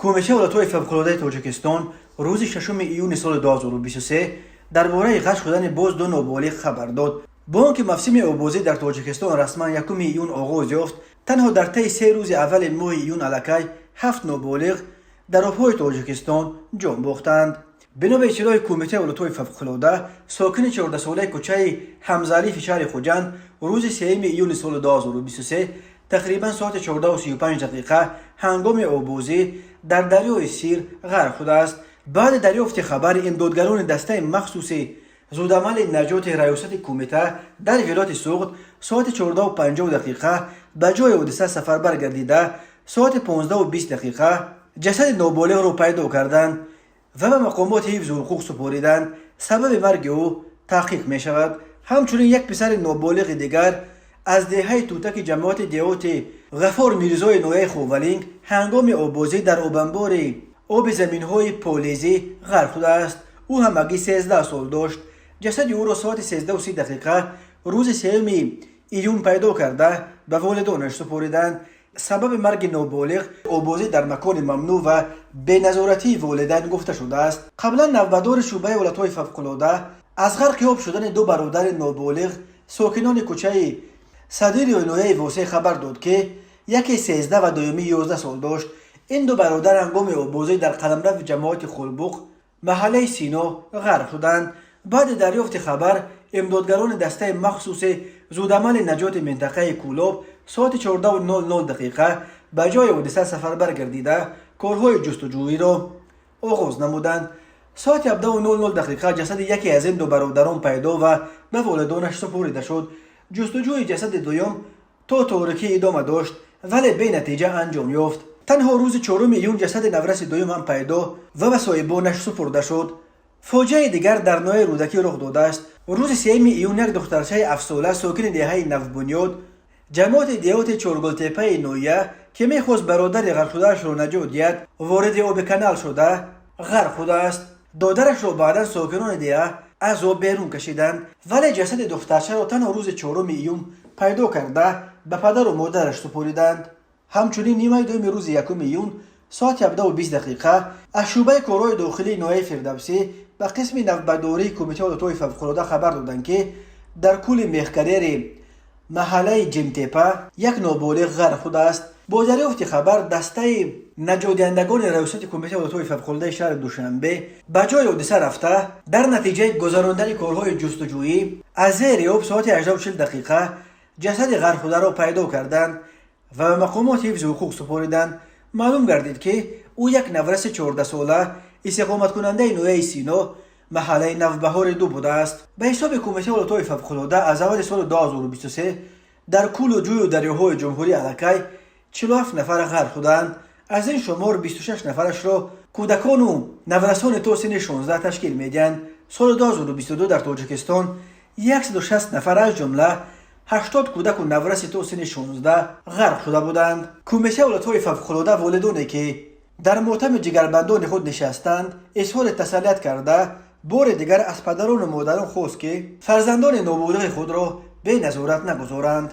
Кумитаи ҳолатҳои фавқулодаи Тоҷикистон рӯзи 6 июни соли 2023 дар бораи ғарқ шудани боз ду ноболиғ хабар дод. Бо он ки мавсими оббозӣ дар Тоҷикистон расман 1 июн оғоз ёфт, танҳо дар таи 3 рӯзи аввали моҳи июн аллакай ҳафт ноболиғ дар обҳои Тоҷикистон ҷон бохтанд. Бино ба иттилои Кумитаи ҳолатҳои фавқулода, сокини 14-солаи кӯчаи Ҳамзаалифи шаҳри Хуҷанд рӯзи 3 июни соли 2023 тақрибан соати 14:35 дақиқа ҳангоми оббозӣ дар дарёи Сир ғарқ шудааст. Баъди дарёфти хабар имдодгарони дастаи махсуси зудамали наҷоти раёсати кумита дар вилояти Суғд соати 14:50 дақиқа ба ҷои ҳодиса сафарбар гардида, соати 15:20 дақиқа ҷасади ноболиғро пайдо карданд ва ба мақомоти ҳифзу ҳуқуқ супориданд. Сабаби марги ӯ таҳқиқ мешавад. Ҳамчунин як писари ноболиғи дигар аз деҳаи Тутаки ҷамоати деҳоти Ғафор Мирзои ноҳияи Ховалинг ҳангоми оббозӣ дар обанбори оби заминҳои полезӣ ғарқ шудааст. Ӯ ҳамагӣ 13 сол дошт. Ҷасади ӯро соати 13:30 дақиқа рӯзи 3 июн пайдо карда, ба волидонаш супориданд. Сабаби марги ноболиғ оббозӣ дар макони мамнӯъ ва беназоратии волидайн гуфта шудааст. Қаблан навбатдори шӯъбаи ҳолатҳои фавқулода аз ғарқи об шудани ду бародари ноболиғ, сокинони кӯчаи Садири ноҳияи Восеъ, хабар дод, ки яке 13 ва дуюмӣ 11 сол дошт. Ин ду бародар ҳангоми оббозӣ дар қаламрави ҷамоати Хулбуқ, маҳаллаи Сино ғарқ шуданд. Баъди дарёфти хабар имдодгарони дастаи махсуси зудамали наҷоти минтақаи Кӯлоб соати 14:00 дақиқа ба ҷои ҳодиса сафарбар гардида, корҳои ҷустуҷӯиро оғоз намуданд. Соати 17:00 дақиқа ҷасади яке аз ин ду бародарон пайдо ва ба волидонаш супорида шуд. Ҷустуҷӯи ҷасади дуюм то торикӣ идома дошт, вале бенатиҷа анҷом ёфт. Танҳо рӯзи 4 июн ҷасади навраси дуюм ҳам пайдо ва ба соҳибонаш супурда шуд. Фоҷиаи дигар дар ноҳияи Рӯдакӣ рух додааст. Рӯзи 3 июн як духтарчаи 7-сола, сокини деҳаи Навбунёд, ҷамоати деҳоти Чоргултепаи ноҳия, ки мехост бародари ғарқшудаашро наҷот диҳад, вориди оби канал шуда, ғарқ шудааст. Додарашро баъдан сокинони деҳа аз об берун кашиданд, вале ҷасади духтарчаро танҳо рӯзи 4 июн пайдо карда, ба падару модараш супориданд. Ҳамчунин нимаи дуюми рӯзи 1 июн соати 17:20 дақиқа аз шӯъбаи корҳои дохилии ноҳияи Фирдавсӣ ба қисми навбатдории Кумитаи ҳолатҳои фавқулода хабар доданд, ки дар кӯли Мехкарери маҳаллаи Ҷимтепа як ноболиғ ғарқ шудааст. Бо дарёфти хабар дастаи наҷотдиҳандагони раёсати Кумитаи ҳолатҳои фавқулодаи шаҳри Душанбе ба ҷои ҳодиса рафта, дар натиҷаи гузарондани корҳои ҷустуҷӯӣ аз зери об соати 18:40 дақиқа ҷасади ғарқшударо пайдо карданд ва ба мақомоти ҳифзи ҳуқуқ супориданд. Маълум гардид, ки ӯ як навраси 14-сола, истиқоматкунандаи ноҳияи Сино, маҳаллаи Навбаҳори ду будааст. Ба ҳисоби Кумитаи ҳолатҳои фавқулода, аз аввали соли 2023 дар кӯлу ҷӯю дарёҳои ҷумҳурӣ аллакай 47 нафар ғарқ шудаанд. Аз ин шумор 26 нафарашро кӯдакону наврасони то синни 16 ташкил медиҳанд. Соли 2022 дар Тоҷикистон 160 нафар, аз ҷумла 80 кӯдаку навраси то синни 16, ғарқ шуда буданд. Кумитаи ҳолатҳои фавқулода волидоне, ки дар мотами ҷигарбандони худ нишастанд, изҳори тасаллият карда, бори дигар аз падарону модарон хост, ки фарзандони ноболиғи худро беназорат нагузоранд.